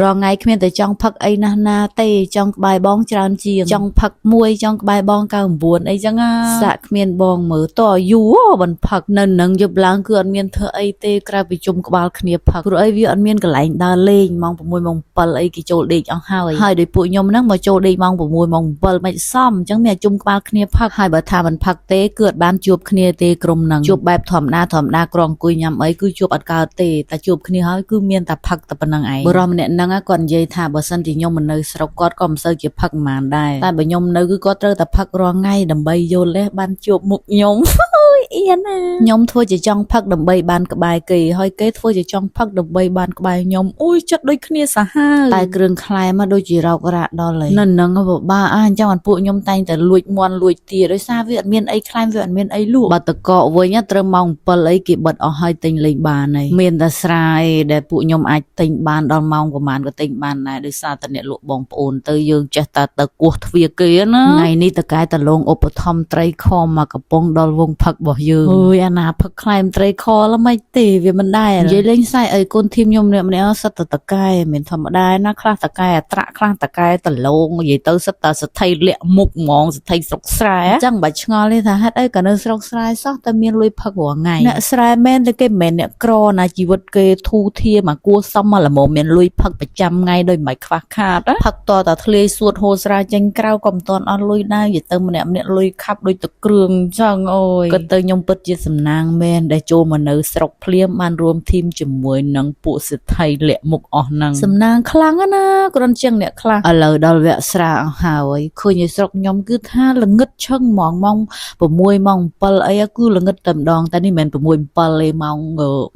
រាល់ថ្ងៃគ្មានតែចង់ផឹកអីណាស់ណាទេចង់ក្បែរបងច្រើនជាងចង់ផឹកមួយចង់ក្បែរបង99អីចឹងណាសាក់គ្មានបងមើលតយូរមិនផឹកនៅនឹងយប់ឡើងគឺអត់មានធ្វើអីទេក្រៅពីជុំក្បាលគ្នាផឹកព្រោះអីវាអត់មានកន្លែងដើរលេងម៉ោង6ម៉ោង7អីគេចូលដេកអស់ហើយហើយដោយពួកខ្ញុំហ្នឹងមកចូលដេកម៉ោង6ម៉ោង7មិនសមអញ្ចឹងមានតែជុំក្បាលគ្នាផឹកហើយបើថាមិនផឹកទេគឺអត់បានជួបគ្នាទេក្រុមហ្នឹងជួបបែបធម្មតាធម្មតាក្រងអង្គុយញ៉ាំអីគឺជួបអត់កើតទេតែជួបគ្នាហើយគឺមានតែផឹកតែប៉ុណ្្នឹងឯងបុរសម្នាក់ហ្នឹងគាត់និយាយថាបើសិនជាខ្ញុំមិននៅស្រុកគាត់ក៏មិនសូវជាផឹកប៉ុន្មានដែរតែបើខ្ញុំនៅគឺគាត់ត្រូវតែផឹករាល់ថ្ងៃដើម្បីយល់លេះបានជួបមុខខ្ញុំ អូយអៀនណាខ្ញុំធ្វើជាចង់ផឹកដើម្បីបានក្បែរគេហើយគេធ្វើជាចង់ផឹកដើម្បីបានក្បែរខ្ញុំអូយចិត្តដូចគ្នាសាហាវតែគ្រឿងក្លែមដូចជារោគរ៉ាក់ដល់ហើយនៅនឹងពិបាកអាអញ្ចឹងបានពួកខ្ញុំតែងតែលួចមន់លួចទាដោយសារវាអត់មានអីក្លែមវាអត់មានអីលក់បើតកកវិញត្រូវម៉ោង7អីគេបិទអស់ហើយទិញលេងបានហើយមានតែស្រាឯដែលពួកខ្ញុំអាចទិញបានដល់ម៉ោងប្រហែលក៏ទិញបានដែរដោយសារតែអ្នកលក់បងប្អូនទៅយើងចេះតែទៅគោះទ្វារគេណាថ្ងៃនេះតកែតលងឧបត្ថម្ភត្រីខមកកំពុងដល់វងផឹករបស់យើងអើយអាណាផឹកក្លែមត្រីខល្មិនទេវាមិនដែរនិយាយលេងសើចអីកូនធីមខ្ញុំម្នាក់ម្នាក់សិតតែតកែមិនធម្មតាណាខ្លះតកែអត្រាក់ខ្លះតកែតលងនិយាយទៅសិតតែសទ្ធិលាក់មុខហ្មងសទ្ធិស្រុកស្រែអញ្ចឹងបើឆ្ងល់ទេថាហេតុអីក៏នៅស្រុកស្រែសោះតែមានលុយផឹករាល់ថ្ងៃអ្នកស្រែមែនតែគេមិនមែនអ្នកក្រណាជីវិតគេធូរធារមកគួសមមកល្មមមានលុយផឹកប្រចាំថ្ងៃដោយមិនខ្វះខាតណាផឹកតតែធ្លាយសួតហូរស្រាចេញក្រៅក៏មិនទាន់អស់លុយដែរនិយាយទៅម្នាក់ម្នាក់លុយខាប់ដូចទឹកគ្រឿងអញ្ចឹងអូយក៏ទៅខ្ញុំពិតជាសំណាងមែនដែលចូលមកនៅស្រុកភ្លាមបានរួមធីមជាមួយនឹងពួកសេដ្ឋីលាក់មុខអស់ហ្នឹងសំណាងខ្លាំងណាស់គ្រាន់ជាងអ្នកខ្លះឥឡូវដល់វគ្គស្រាអស់ហើយឃើញឯស្រុកខ្ញុំគឺថាល្ងឹតឈឹងហ្មងម៉ោង6ម៉ោង7អីគឺល្ងឹតតែម្ដងតែនេះមិនមែន6 7ទេម៉ោង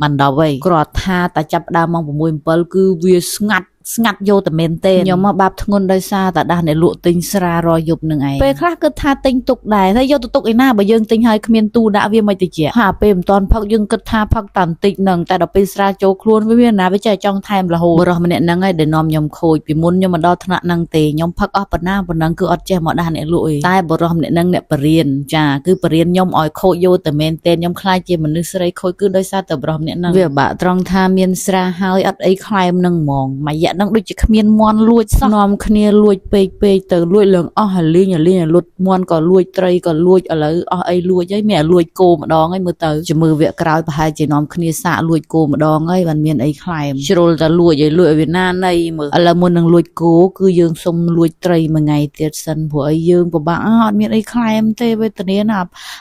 មិន10ទេគ្រាន់ថាតែចាប់ដើមម៉ោង6 7គឺវាស្ងាត់ស្ងាត់យកតែមែនទេខ្ញុំមកបាបធ្ងន់ដោយសារតែដាស់អ្នកលក់ទិញស្រារាល់យប់នឹងឯងពេលខ្លះគិតថាទិញទុកដែរតែយកទៅទុកឯណាបើយើងទិញហើយគ្មានទូដាក់វាមិនតិចហាពេលមិនតាន់ផឹកយើងគិតថាផឹកតែបន្តិចនឹងតែដល់ពេលស្រាចូលខ្លួនវាមានណាវាចេះចង់ថែមរហូតបរិសម្នាក់ហ្នឹងឯងដែលនាំខ្ញុំខូចពីមុនខ្ញុំមិនដល់ថ្នាក់ហ្នឹងទេខ្ញុំផឹកអស់ប៉ុណ្ណាប៉ុណ្ណឹងគឺអត់ចេះមកដាស់អ្នកលក់ឯងតែបរិសម្នាក់ហ្នឹងអ្នកបរៀនចាគឺបរៀនខ្ញុំឲ្យខូចយកតែមែនទេខ្ញុំខ្លាចជាមនុស្សស្រីខូចគឺដោយសារតែបរិសម្នាក់ហ្នឹងវាបាក់ត្រង់ថាមានស្រាហើយអត់អីក្លែមនឹងហ្មងមួយរយៈហ្នឹងដូចជាគ្មានមន់លួចសោះនាំគ្នាលួចពេកពេកទៅលួចឡើងអស់ហលីងហលីងលុតមន់ក៏លួចត្រីក៏លួចឥឡូវអស់អីលួចហើយមានតែលួចគោម្ដងហើយមើលទៅជំរឿវគ្គក្រោយប្រហែលជានាំគ្នាសាកលួចគោម្ដងហើយបានមានអីក្លែមជ្រុលតែលួចឲ្យលួចឲ្យវាណាណីមើលឥឡូវមុននឹងលួចគោគឺយើងសុំលួចត្រីមួយថ្ងៃទៀតសិនព្រោះអីយើងពិបាកអត់មានអីក្លែមទេវេទនាណា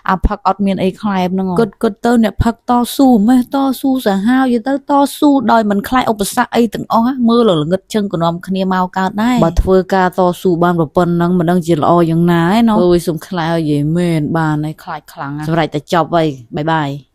អាផឹកអត់មានអីក្លែមហ្នឹងគិតគិតទៅអ្នកផឹកតស៊ូម៉េះតស៊ូសាហាវយទៅតស៊ូដោយមិនខ្លាចឧបសគ្គអីទាំងអស់មើលល្ងឹតជឹងក៏នាំគ្នាមកកើតដែរបើធ្វើការតស៊ូបានប្រពន្ធហ្នឹងមិនដឹងជាល្អយ៉ាងណាឯណោះអើយសុំខ្លាចឲ្យនិយាយមែនបានហើយខ្លាចខ្លាំងសម្រាប់តែចប់ហើយបាយបាយ។